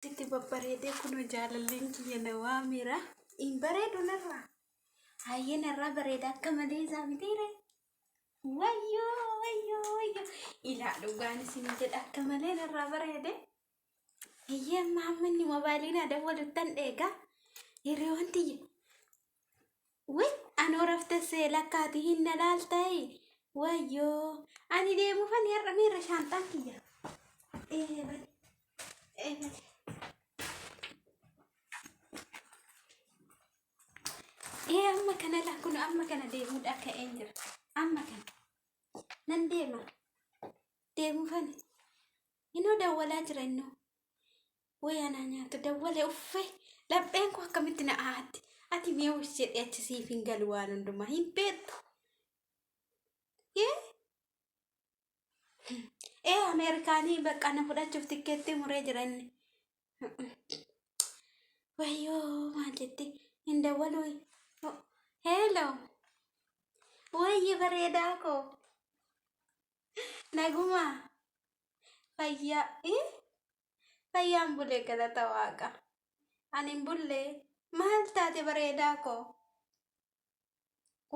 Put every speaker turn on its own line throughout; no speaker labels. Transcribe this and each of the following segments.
Sitti babbareedee kunoo jaalalleen kiyya na waameera. Hin bareedu narraa. Hayyee narraa bareeda akka malee isaa mitiire. Wayyoo wayyoo wayyoo. Ilaa dhugaan isin jedha akka malee narraa bareede. Hayyee amma hamma inni mobaayilii naa dawwaluttan dheega. Hiriyoon tiyya. Way anoo rafte see lakkaati hin na laaltayi. Wayyoo ani deemuufan har'a miirra shaanxaan kiyya. Ee bade. Ee bade. Ee amma kana laa kun amma kana deemuudhaa ka'een jira. Amma kana. Nan deema. Deemuufani. Inoo dawwalaa jira innoo. Way anaa nyaatu dawwale uffee lapheen koo akkamitti na aatti. Ati mee ush jedhee achi siif hin galu waan hundumaa hin beektu. Ee ee Ameerikaanii bakka na fudhachuuf tikkeettii muree jira inni. Wayyoo maal jetti hin dawwaluu. Heelo wayyi bareedaa koo nagumaa. Fayyaa ii fayyaan bule galata waaqa. Ani hin bulle maal taate bareedaa koo.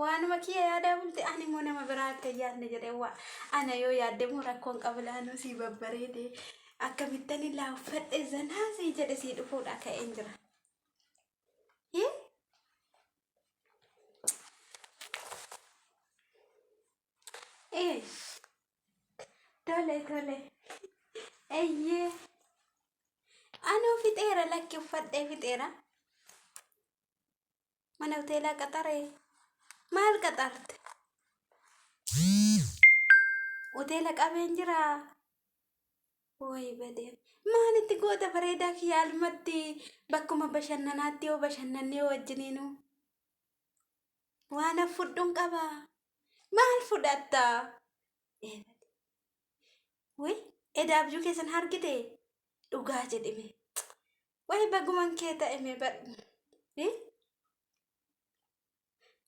Waanuma kiyya yaadaa bulte ani immoo nama biraa akka hin yaadne jedhee waa ana yoo yaadde immoo rakkoon qabu laanuu sii babbareede akkamittan illaa uffadhe zanaa sii jedhe sii dhufuudha ka'een jira. Hii? Eesh. Tole tole. Eyyee. Anuu fixeera lakki uffadhee fixeera. Mana hoteelaa qaxaree. Maal qaxarte? Hoteela qabeen jira. Way badee. Maalitti goota bareedaa kiyya almatti bakkuma bashannanaatti yoo bashannannee wajjiniinuu. Waan fudhuun qaba. Maal fudhatta? Way edaa abjuu keessan argite dhugaa jedhime. Way baguman kee ta'e mee badhu.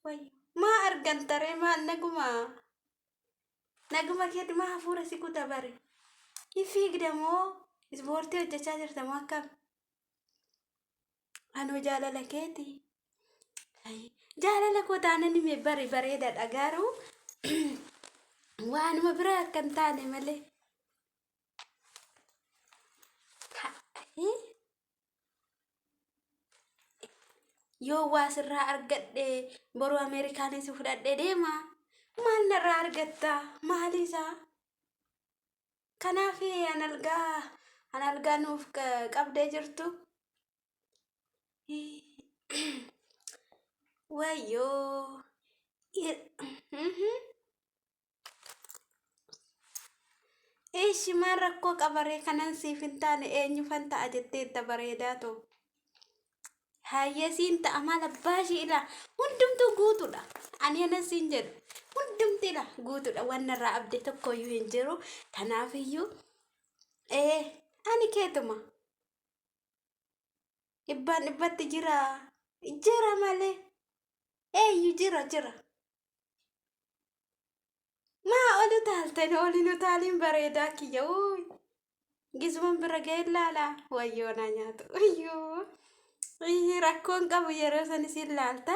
Way maa argan taree maal naguma naguma keetti maa hafuura si kuta bare. Hin fiigda moo ispoortii hojjechaa jirta moo akkam? Anoo jaalala keeti. Jaalala koo taanan hime bari bareedaadha garuu waanuma biraa akka hin taane malee. Yoo waa sirraa argadhe boru Ameerikaanis fudhadhe deema. Maal narraa argatta? Maali isaa? Kanaaf an algaa an algaa nuuf qabdee jirtu. Wayyoo. Eeshi maal rakkoo qabaree kanan siif hin taane eenyufan ta'a jetteetta bareedaa too. Hayyee siin ta'a maal abbaa ishii ilaa hundumtuu guutuudha. Ani anan siin jedhu hundumti ilaa guutuudha wanna irraa abde tokkoyyuu hin jiru. Kanaafiyyuu ee ani keetuma dhibbaan dhibbatti jira jira malee eeyyu jira jira. Maa ol utaaltan ol hin utaaliin bareedaa kiyya uuy. Gisuman bira ga'e laala wayyoo naa nyaatu wayyoo. Iyyi rakkoon qabu yeroo san isin laalta.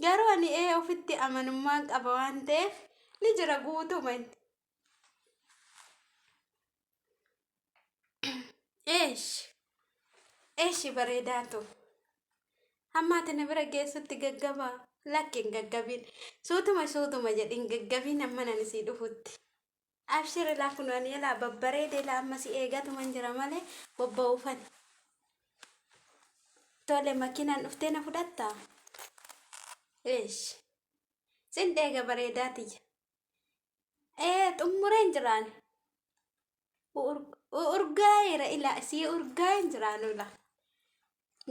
Garuu ani ee ofitti amanummaan qaba waan ta'eef ni jira guutuma inni. Eesh eeshi bareedaa too. Hamma ati na bira geessutti gaggabaa. Lakki hin gaggabin. Suutuma suutuma jedhi hin gaggabin hamma ani sii dhufutti. Abshir ilaa kun ani ilaa babbareede ilaa amma si eegatuman jira malee bobba'uufani. Tole makiinaan dhuftee na fudhattaa? Eesh. Sin dheega bareedaa tiyya. Ee xumureen jiraani. Urgaa'eera ilaa sii urgaa'een jiraanu ilaa.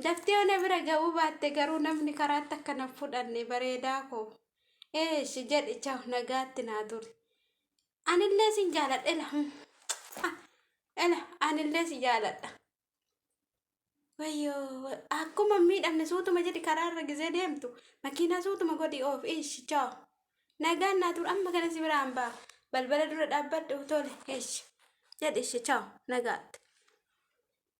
Daftee ona bira ga'uu baatte garuu namni karaatti akka na fudhanne bareedaa koo. Eesh jedhi chaw nagaatti naa turi. Anillee sin jaaladha ela. Ela anillee si jaaladha. Wayyoo akkuma hin miidhamne suutuma jedhi karaarra gizee deemtu makiinaa suutuma godhi oof ish chaw. Nagaan naa turi amma kana si biraan ba'a. Balbala dura dhaabbadhu tole ish jedhi ishi chaw nagaatti.